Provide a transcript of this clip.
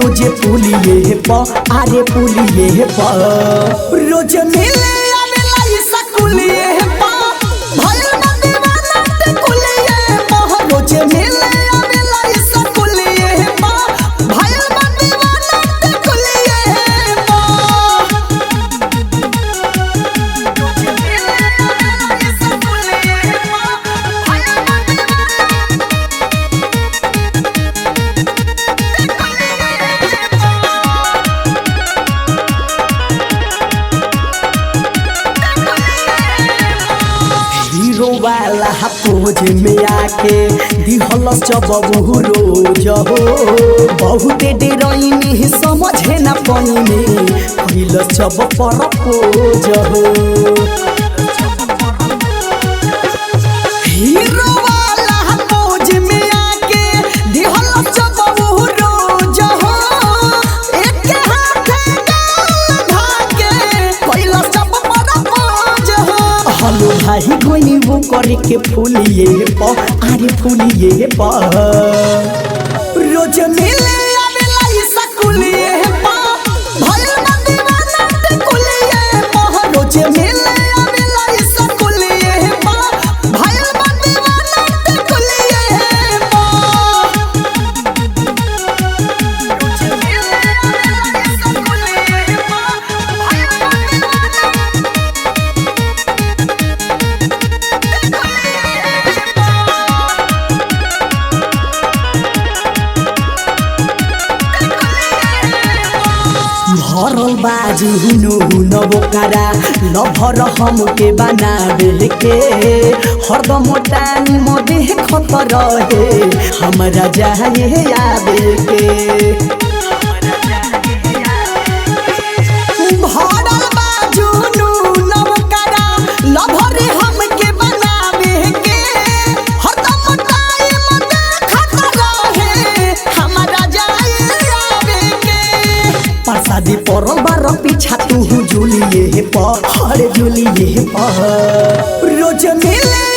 रोजे पुलिये प, अरे पुलिये प। रोज मिले आवेला ई सकुलिये प, भइल बा दीवाना ते कुलिये प। रोज मिले आवेला ई सकुलिये प, भइल बा दीवाना ते कुलिये प। रोज मिले आवेला ई सकुलिये प, भइल बा दीवाना हीरो वाला पोज में आके दिहल चबू रोज हो। बहुते डरैनी समझे न पैनी, कैल चब पर पोज हो। हीरो वाला पोज में आके दिहल चबू रोज हो। एक हाथे गाल धाके कैल चब पर पोज हो। हलो भाई गोनी वो करके फूलिए प, अरे फूलिए प। रोज मिले आवेला ई सकुलिए प, भइल बा दीवाना ते कुलिए प। रोज मिले आवेला ई सकुलिए प, भइल बा दीवाना ते कुलिए प। रोज मिले आवेला ई सकुलिए प, भइल बा दीवाना। भरल बाजू हुनु हुन बोकारा लभर हमके बनावे के, हरदम टाइम देखत रहे हमरा जाए आवे के। भरल बाजू नवकरा लभर हमके बनावे के, हरदम टाइम देखत रहे हमरा जाए आवे के। प्रसादी परल बार पीछा तू झूलिए प, हरे झूलिए प। रोज मिले